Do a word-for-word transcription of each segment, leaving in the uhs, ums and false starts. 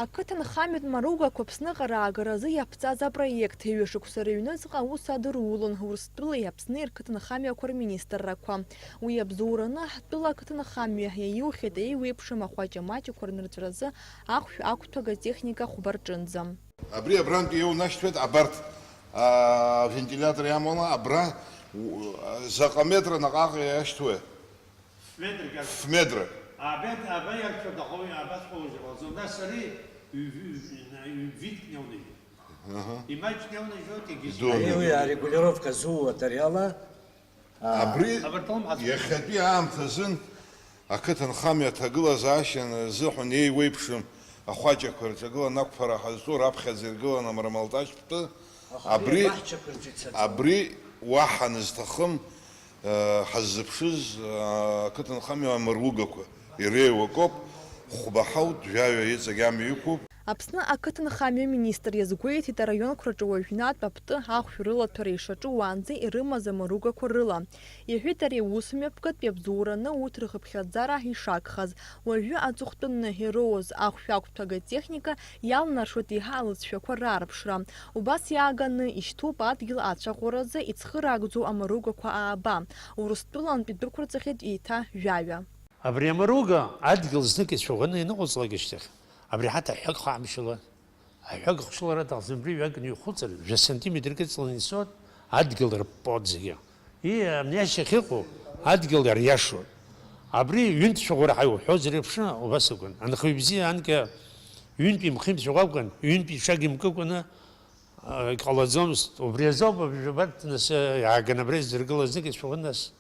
Ақыҭанхамҩатә маругақәа Аԥсныҟа раагаразы иаԥҵаз апроект ҩышықәса рыҩныҵҟа аус адырулон Урыстәылеи Аԥсни рқыҭанхамҩақәа рминистррақәа. Уи абзоураны ҳтәыла ақыҭанхамҩа иаиухьеит еиуеиԥшым ахәаҷа-маҷқәа рнырҵәразы ахәшә ақәҭәага техника хәба рҿынӡа. Абри абрантәи иоунашьҭуеит абарҭ, аа, вентилиатор иамоула абра, у-, заҟа метра наҟ-ааҟ иашьҭуеи? Ф-метрак иаршәуеит. Ф-метрак. Абет-, абеиаршәуеит аҟәыҩ, абасҟәыҩ ҟалҵон. Нас ари ҩ-, ҩ-, ҩ-, ҩ-, витк неунажьуеит. Аҳа. Имаҷк неунажьуеит, егьыс. Идуны. Ари уи арегулировка зууа тариала, аа, Абри абарҭ алымҳацәқәа иахьатәи аамҭазын ақыҭанхамҩа аҭагылазаашьа азыҳәан еиуеиԥшым ахәаҷақәа рҿагыланы ақәԥара ҳазҿу раԥхьаӡа иргыланы амрамалташьтәы. Аха абри, абри абаҳчақәа рҿы ицаӡом. Абри уаҳа анызҭахым, э, ҳаззыԥшыз, э, ақыҭанхамҩа амаругақәа иреиуа акоуп, хәба ҳауҭ, жәаҩа иҵегь амҩа иқәуп. Аԥсны ақыҭанхамҩа министр иазгәеиҭеит, араионқәа рҿы уажәнатә аптәы ахәшә рылаҭәара ишаҿу уаанӡа ирымаз амаругақәа рыла. Иҳәеит ари аусмҩаԥгатәи абзоураны урҭ рхыԥхьаӡара ишагхаз. Уажәы аҵыхәтәаны ироуз ахәшә ақәҭәага техника иалнаршоит еиҳа алыҵшәақәа раарԥшра. Убас иааганы ишьҭоуп адгьыл ацәаӷәаразы ицхыраагӡоу амаругақәа ааба. Урыстәылантәи дәықәырҵахьеит еиҭа жәаҩа. Абри амаруга адгьыл знык ицәаӷәаны ианыҟаҵлак ашьҭахь, абри ҳаҭ аҳәак хаамшьала, аҳәак хшылара аҭахӡам, абри ҩак нихәыцыр, жәа сантиметрк ыҵланы ицоит, адгьыл рыппоит зегьы. Ии, абни ашьҭахь иҟоу адгьыл иариашоит. Абри ҩынтә шәаӷәара ҳәа иуҳәозар еиԥш, убас акәын. Анхаҩы бзиа анкьа ҩынтә имхымшәакәа акәын, ҩынтә иҽагимкыкәаны, а, иҟалаӡомызт. Убри азоуп абри абарҭ нас иааганы абра издыргылаз зегьы ицәаӷәан нас.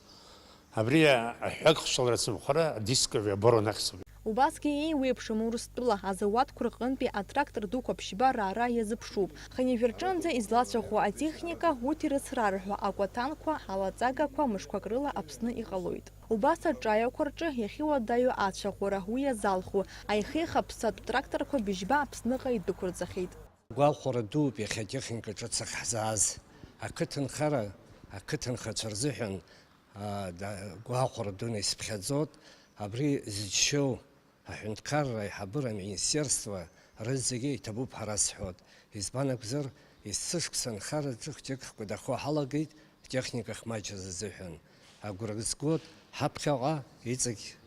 Абри аҳәак хшалара ацымхәра адискови аборонахьӡуп. Убасгьы еиуеиԥшым Урыстәыла азауадқәа рҟынтәи атрактор дуқәа ԥшьба раара иазыԥшуп. Хынҩажәа рҿынӡа излацәаӷәо атехника, урҭ ирыцрарҳәо акәатанқәа, алаҵагақәа мышқәак рыла Аԥсны иҟалоит. Убас аҿаҩақәа рҿы иахьыуадаҩу ацәаӷәара уи иазалху аихеихаԥсатә тракторқәа быжьба Аԥсныҟа идәықәырҵахьеит. Гәахәара дууп иахьа атехника ҿыц ахьҳзааз. Ақыҭанхара, ақыҭанхацәа рзыҳәан, аа, да-, гәахәара дуны исыԥхьаӡоит. Абри зыџьшьоу аҳәынҭқарра аиҳабыра аминистерство рызегьы иҭабуп ҳәа расҳәоит. Избан акәзар, есышықәса анхараҿы хәҷык хкәадахо ҳалагеит, техника хмаҷыз азыҳәан. Агәра згоит, ҳаԥхьаҟа иҵегь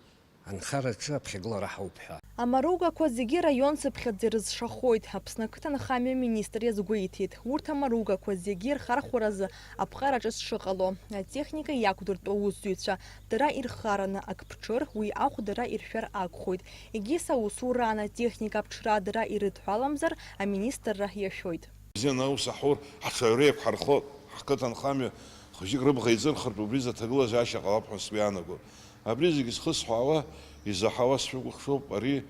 анхараҿы аԥхьагылара ҳауп ҳәа. Амаругақәа зегьы раион цыԥхьаӡа ирызшахоит, Аԥсны ақыҭанхамҩа министр иазгәеиҭеит. Урҭ амаругақәа зегьы рхархәаразы аԥҟараҿы сшыҟало, атехника иақәдыртәо аусзуҩцәа дара ирхараны ак ԥҽыр, уи ахә дара иршәар акәхоит. Егьыс аусураан атехника аԥҽра дара ирыдҳәаламзар, аминистрра иашәоит. Бзианы аус аҳур, ҳаҽаҩра еиқәҳархоит, ҳқыҭанхамҩа хәыҷык рыбӷа еиҵырхыртә убри изы аҭагылазаашьа ҟалап ҳәа сгәы иаанагоит. Абри зегьы зхысҳәаауа, изаҳауа сшәыкәыхшоуп, ари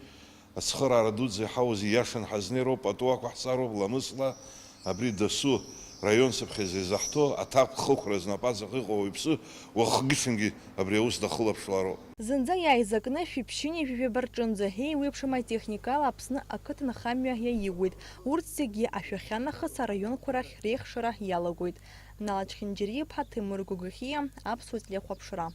ацхыраара дуӡӡа иҳауз ииашан ҳазнеироуп, пату ақәаҳҵароуп, ламысла, абри дасу раион цыԥхьаӡа изаҳҭо аҭак хықәра знапаҵаҟа иҟоу ауаҩԥсы уахгьы-ҽынгьы абри аус дахылаԥшлароуп. Зынӡа иааизакны шәиԥшьыни жәаба рҿынӡа еиуеиԥшым атехникала Аԥсны ақыҭанхамҩа иаиуеит. Урҭ зегьы ашәахьа нахыс араионқәа рахь реихшара иалагоит. Нала Чхинџьариа-иԥҳа, Ҭемыр Гогохиа, Аԥсуа телехәаԥшра.